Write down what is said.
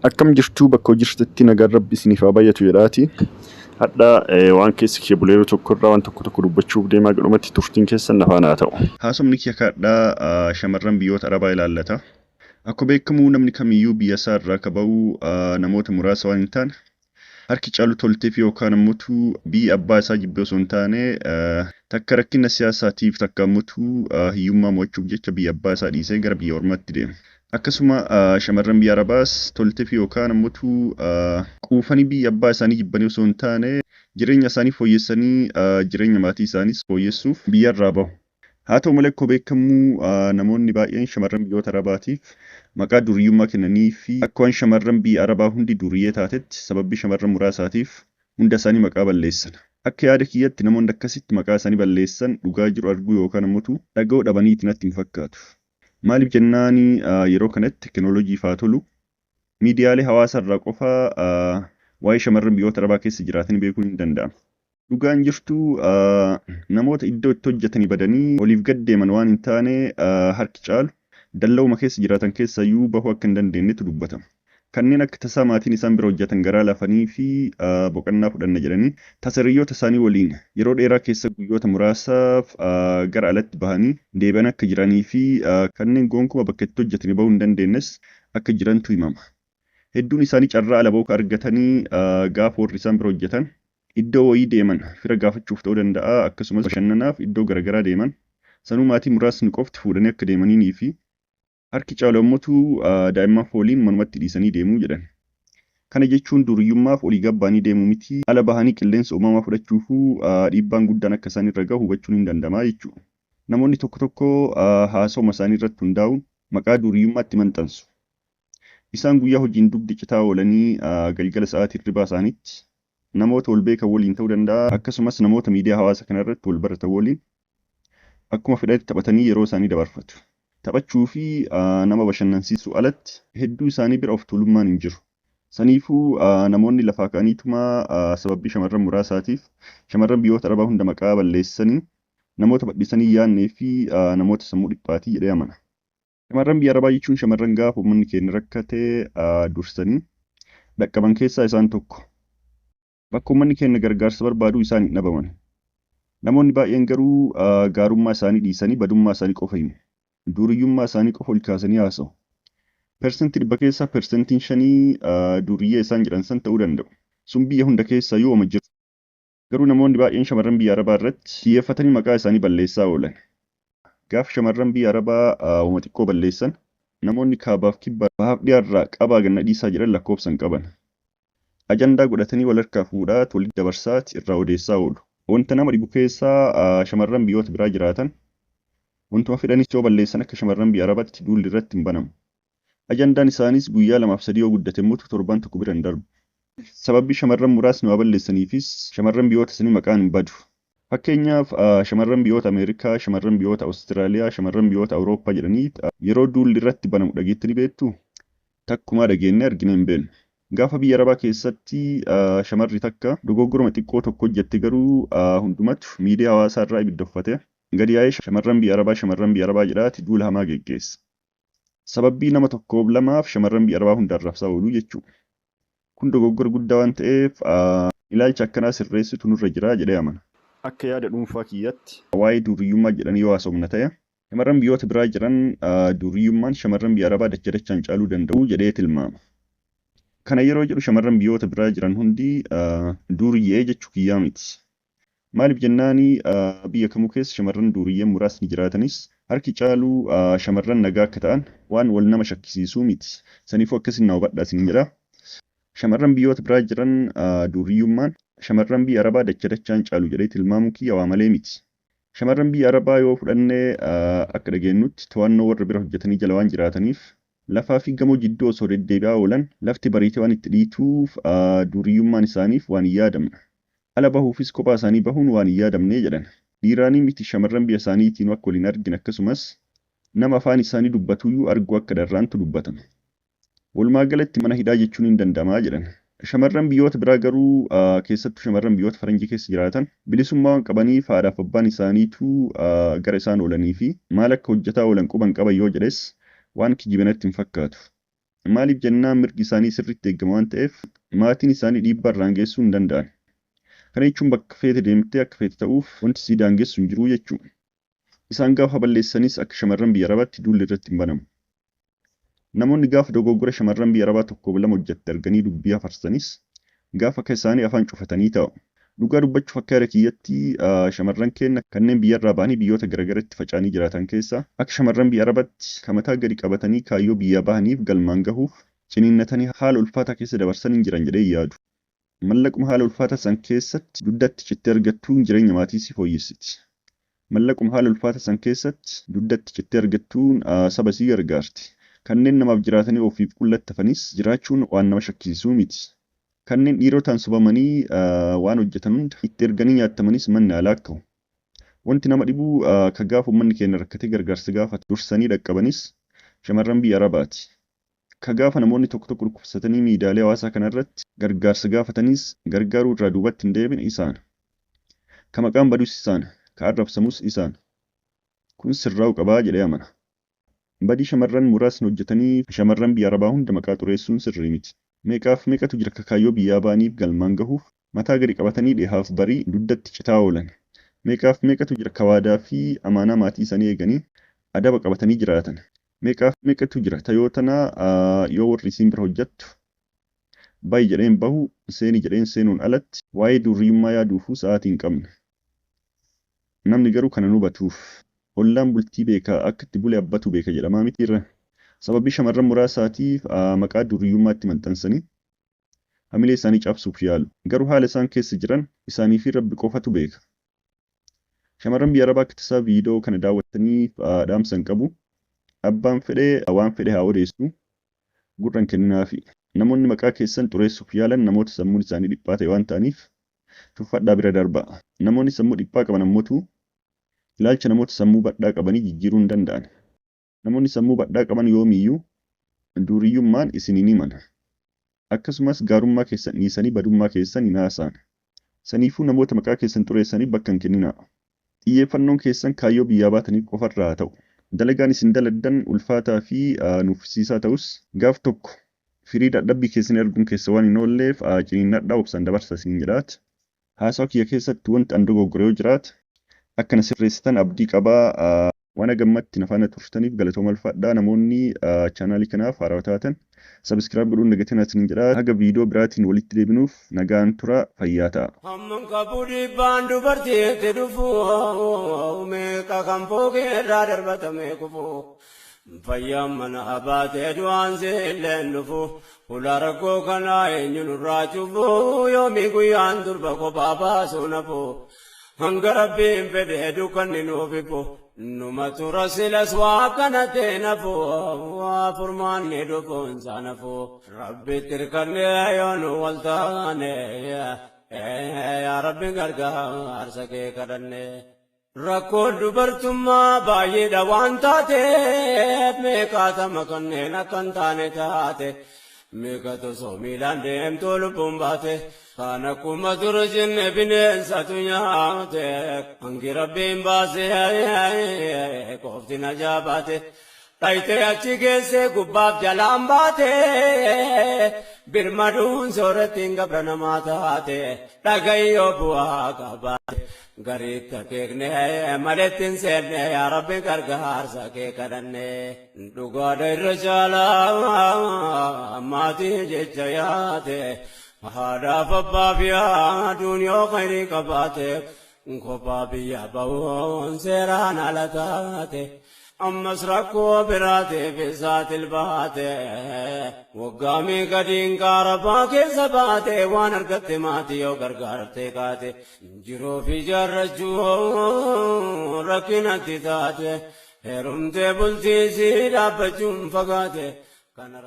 Akkam jirtuu bakka hojii jirtanitti nagaan rabbi isiniif haa baay'atu jedhaati. Hadha waan keessi kiyya buleeru tokko irraa waan tokko tokko dubbachuuf deemaa gadhumatti turtiin keessan na faana haa ta'u. Haasofni kiyya kaadhaa shamarran biyyoota Arabaa ilaallata. Akkuma beekamu namni kamiyyuu biyya isaa irraa ka ba'u namoota muraasa waan hin taane harki caalu tolteef yookaan ammoo biyya abbaa isaa jibbee osoo hin taane takka rakkina siyaasaatiif takka ammoo hiyyummaa mo'achuuf jecha biyya abbaa isaa dhiisee gara biyya ormaatti deema. Akkasuma shamarran biyya Arabaas tolteef yookaan ammoo quufanii biyya abbaa isaanii jibbanii osoo hin taane jireenya isaanii fooyyessanii jireenya maatii isaaniis fooyyessuuf biyyarraa bahu. Haa ta'u malee akkuma beekamu namoonni baay'een shamarran biyyoota Arabaatiif maqaa duriyyummaa kennanii fi akka waan shamarran biyya Arabaa hundi duriyyee taatetti sababii shamarran muraasaatiif hunda isaanii maqaa balleessan. Akka yaada kiyyatti namoonni akkasitti maqaa isaanii balleessan dhugaa jiru arguu yookaan ammoo dhaga'uu dhabaniiti natti hin fakkaatu. Maaliif jennaani yeroo kanatti teekinooloojiif haa tolu miidiyaalee hawaasaa irraa qofa waa'ee shamarran biyyoota Arabaa keessa jiraatanii beekuun hin danda'amu. Dhugaan jirtu namoota iddoo itti hojjetanii badanii oliif gad deeman waan hin taane harki caalu dallawuma keessa jiraatan keessayyuu bahuu akka hin dandeenyetu dubbatama. Kanneen akka tasaa maatiin isaan bira hojjetan garaa lafanii fi boqonnaa fudhanna jedhanii tasa hiriyoota isaanii waliin yeroo dheeraa keessa guyyoota muraasaaf gara alatti bahanii deebi'an akka jiranii fi kanneen gonkumaa bakka itti hojjetanii bahuu hin dandeenyes akka jirantu himama. Hedduun isaanii carraa ala bahuu argatanii gaafa warri isaan bira hojjetan iddoo wayii deeman fira gaafachuuf ta'uu danda'a akkasumas bashannanaaf iddoo garaagaraa deeman sanuu maatii muraasni qofti fuudhanii akka deemaniinii fi harki caalu ammoo daa'imman fooliin manumatti dhiisanii deemuu jedhan. Kana jechuun duriyyummaaf olii gabbaanii deemuu miti ala bahanii qilleensa uumamaa fudhachuufuu dhiibbaan guddaan akka isaan irra gahu hubachuun hin danda'ama jechuudha. Namoonni tokko tokko haasawuma isaanii irratti hundaa'uun maqaa duriyyummaatti maxxansu. Isaan guyyaa hojiin dugdi citaa oolanii galgala sa'aatii hirribaa isaaniitti namoota wal beekan waliin ta'uu danda'a akkasumas namoota miidiyaa hawaasaa kanarratti wal baratan waliin akkuma fedhanitti taphatanii yeroo isaanii dabarfatu. Taphachuu fi nama bashannansiisuu alatti hedduu isaanii bira of tuulummaan hin jiru. Saniifuu namoonni lafaa ka'aniituma sababii shamarran muraasaatiif shamarran biyyoota Arabaa hunda maqaa balleessanii namoota bal'isanii yaadnee fi namoota sammuu dhiphaatii jedhee amana. Shamarran biyya Arabaa jechuun shamarran gaafa uummanni keenya rakkate dursanii dhaqqaban keessaa isaan tokko. Bakka uummanni keenya gargaarsa barbaadu isaan hin dhabaman. Namoonni baay'een garuu gaarummaa isaanii dhiisanii badummaa isaanii qofa himu. Duriyyummaa isaanii qofa ol kaasanii haasa'u. Persentii 100 keessaa persentiin 5 duriyyee isaan jedhan san ta'uu danda'u. Sun biyya hunda keessa yooma jiru. Garuu namoonni baay'een shamarran biyya Arabaa irratti xiyyeeffatanii maqaa isaanii balleessaa oolan. Gaafa shamarran biyya Arabaa wama xiqqoo balleessan namoonni kaabaaf kibbaa bahaaf dhiyaarraa qabaa ganna dhiisaa jedhan lakkoofsa hin qaban. Ajandaa godhatanii wal harkaa fuudhaat walitti dabarsaat irraa odeessaa oolu. Wanta nama dhibu keessaa shamarran biyyoota biraa jiraatan wantuma fedhanis yoo balleessan akka shamarran biyya Arabaatti duulli irratti hin banamu. Ajandaan isaaniis guyyaa lamaaf sadii yoo guddate immoo torbaan tokko bira hin darbu. Sababii shamarran muraasni waa balleessaniifis shamarran biyyoota sanii maqaan hin badu. Fakkeenyaaf shamarran biyyoota Ameerikaa, shamarran biyyoota Awustiraaliyaa, shamarran biyyoota Awurooppaa jedhanii yeroo duulli irratti banamu dhageettanii beektuu? Takkumaa dhageenyee arginee hin beeknu. Gaafa biyya Arabaa keessatti shamarri takka dogoggoruma xiqqoo tokko hojjette garuu hundumatu miidiyaa hawaasaa irraa ibidda uffate gadi yaa'ee shamarran biyya Arabaa shamarran biyya Arabaa jedhaati duula hamaa geggeessa. Sababii nama tokkoof lamaaf shamarran biyya Arabaa hunda arrabsaa ooluu jechuudha. Kun dogoggora guddaa waan ta'eef ilaalcha akkanaa sirreessitu nurra jira jedhee amana. Akka yaada dhuunfaa kiyyaatti waa'ee duriyyummaa jedhanii yoo haasofna ta'e shamarran biyyoota biraa jiran duriyyummaan shamarran biyya Arabaa dacha dachaan caaluu danda'u jedhee tilmaama. Kana yeroo jedhu shamarran biyyoota biraa jiran hundi duriyyee jechuu kiyyaa miti. Maaliif jennaani biyya kamuu keessa shamarran duriyyeen muraasni jiraatanis harki caalu shamarran nagaa akka ta'an waan wal nama shakkisiisuu miti. Saniifuu akkasin na hubadhaa isin jedha. Shamarran biyyoota biraa jiran duriyyummaan shamarran biyya Arabaa dacha dachaan caalu jedhee tilmaamuu kiyya waa malee miti. Shamarran biyya Arabaa yoo fudhanne akka dhageenyutti to'annoo warra bira hojjetanii jala waan jiraataniif lafaa fi gamoo jidduu osoo deddeebi'aa oolan lafti bariitee waan itti dhiituuf duriyyummaan isaaniif waan hin yaadamne. Ala bahuufis kophaa isaanii bahuun waan hin yaadamne jedhan. Dhiiraanii miti shamarran biyya isaaniitiin akka waliin argine akkasumas nama afaan isaanii dubbatuyyuu arguu akka dharraantu dubbatama. Walumaa galatti mana hidhaa jechuun hin danda'amaa jedhan. Shamarran biyyoota biraa garuu keessattuu shamarran biyyoota faranjii keessa jiraatan bilisummaa waan qabaniif haadhaaf abbaan isaaniitu gara isaan oolanii fi maal akka hojjetaa oolan quban qaban yoo jedhes waan kijibe natti hin fakkaatu. Maaliif jennaan mirgi isaanii sirriitti eegama waan ta'eef maatiin isaanii dhiibbaa irraan geessuu hin danda'an. Kana jechuun bakka feete deemtee akka feete ta'uuf wanti si daangessu hin jiru jechuudha. Isaan gaafa balleessanis akka shamarran biyya Arabaatti duulli irratti hin banamu. Namoonni gaafa dogoggora shamarran biyya Arabaa tokkoof lama hojjette arganii dubbii hafarsanis gaafa akka isaanii afaan cufatanii taa'u. Dhugaa dubbachuuf akka yaada kiyyatti shamarran keenya kanneen biyyarraa ba'anii biyyoota garaagaraatti faca'anii jiraatan keessaa akka shamarran biyya Arabaatti kan mataa gadi qabatanii kaayyoo biyyaa bahaniif galmaan gahuuf ciniinnatanii haala ulfaataa keessa dabarsan hin jiran jedhee yaadu. Mallaquma haala ulfaataa san keessatti dugdatti cittee argattuun jireenya maatii si fooyyessiti. Mallaquma haala ulfaataa san keessatti dugdatti cittee argattuun saba sii gargaarti. Kanneen namaaf jiraatanii ofiif qullatti hafanis jiraachuun waan nama shakkisiisuu miti. Kanneen dhiirotaan sobamanii waan hojjetan hunda itti erganii nyaatamanis manni alaa ka'u. Wanti nama dhibu ka gaafa uummanni keenya rakkatee gargaarsa gaafatu dursanii dhaqqabanis shamarran biyya Arabaati. Ka gaafa namoonni tokko tokko dhukkubsatanii miidiyaalee hawaasaa kanarratti gargaarsa gaafatanis gargaaruu irraa duubatti hin deebine isaan. Ka maqaan badus isaan, ka arrabsamus isaan. Kun sirraa'uu qabaa jedhee amana. Badii shamarran muraasni hojjetanii shamarran biyya Arabaa hunda maqaa xureessuun sirrii miti. Meeqaaf meeqatu jira kaayyoo biyyaa ba'aniif galmaan gahuuf mataa gadi qabatanii dhihaaf barii dugdatti citaa oolan. Meeqaaf meeqatu jira ka waadaa fi amaanaa maatii isaanii eeganii adaba qabatanii jiraatan. Meeqaaf meeqatu jira tayoo tanaa yoo warri isiin bira hojjettu bayi jedheen bahu seeni jedheen seenuun alatti waa'ee durriyyummaa yaaduufuu sa'aatii hin qabne. Namni garuu kana nu hubatuuf ollaan bultii beekaa akka itti bule abbatu beeka jedhamaa miti irra. Sababii shamarran muraasaatiif maqaa durriyyummaatti maxxansanii hamilee isaanii cabsuuf yaalu. Garuu haala isaan keessa jiran isaanii fi Rabbi qofatu beeka. Shamarran biyya Arabaa akka tasaa viidiyoo kana daawwattaniif dhaamsa hin qabu. Abbaan fedhee waan fedhe haa odeessu. Gurra hin kenninaafi. Namoonni maqaa keessan xureessuuf yaalan namoota sammuun isaanii dhiphaa ta'e waan ta'aniif tuffadhaa bira darbaa. Namoonni sammuu dhiphaa qaban ammootu ilaalcha namoota sammuu badhaa qabanii jijjiiruu hin danda'an. Namoonni sammuu badhaa qaban yoomiyyuu duriyyummaan isin hin himan. Akkasumas gaarummaa keessan dhiisanii badummaa keessan hin haasa'an. Saniifuu namoota maqaa keessan xureessaniif bakka hin kenninaa. Xiyyeeffannoon keessan kaayyoo biyyaa baataniif qofarraa haa ta'u. Dalagaan isin daladdan ulfaataa fi nuffisiisaa ta'us gaaf tokko firii dadhabbii keessanii arguun keessa waan hin oolleef ciniinnadhaa obsaan dabarsa isin jedhaat. Haasawa kiyya keessatti wanti an dogoggore yoo jiraate akkana sirreessitan abdii qabaa. Waan hagammatti na faana turtaniif galatooma ulfaadhaa. Namoonni chaanaalii kanaaf haarawaa taatan subscribe godhuun dagatinaa isiniin jedha. Haga viidiyoo biraatiin walitti deebinuuf nagaan tura, fayyaa ta'a. Hamman qabu dhiibbaan dubartiitti dhufu meeqa kan fooqee irraa darbatame kufu. Fayyaan mana baatee du'aan seelleen dhufu ulaa rakkoo kanaa eenyu nurraa cufu yoomii guyyaan durba kophaa baasuu nafu. Hanga Rabbiin fedhee dukkanni nuuf ifu numa tura silas waa kana ta'e nafu furmaanni dhufuun isaa nafu. Rabbitti hirkannee yoo nu wal taane yaa Rabbi gargaarsa kee kadhanne. Rakkoon dubartummaa baay'eedha waan taateef meeqaatama kanneen akka hin taane taate. Meeqatu osoo miilaan deemtuu lubbuun baate kan akkuma ture jenne bineensatu nyaate hangi Rabbiin baasee qofti najaa baate. Dhayitee achi geessee gubbaaf jalaan baate birmaduun soorattiin gabra namaa taate dhagayyoo bu'aa qabaate gariitti akeekne maletti hin seenne yaa Rabbi gargaarsa kee kadhanne. Dhugaadha irra caalaa maatii jecha yaate haadhaaf abbaaf yaaduun yoo khayrii qabaate kophaa biyya bahuun seeraan ala taate. Ammas rakkoo biraatiif isaatil baate waggaa meeqa diinqaa rafaa keessa baate waan argatte maatii yoo gargaarte kaate jiruu fi jaarrachuu rakkinatti taate heerumtee bultiisii dhaabbachuun fagaate kana.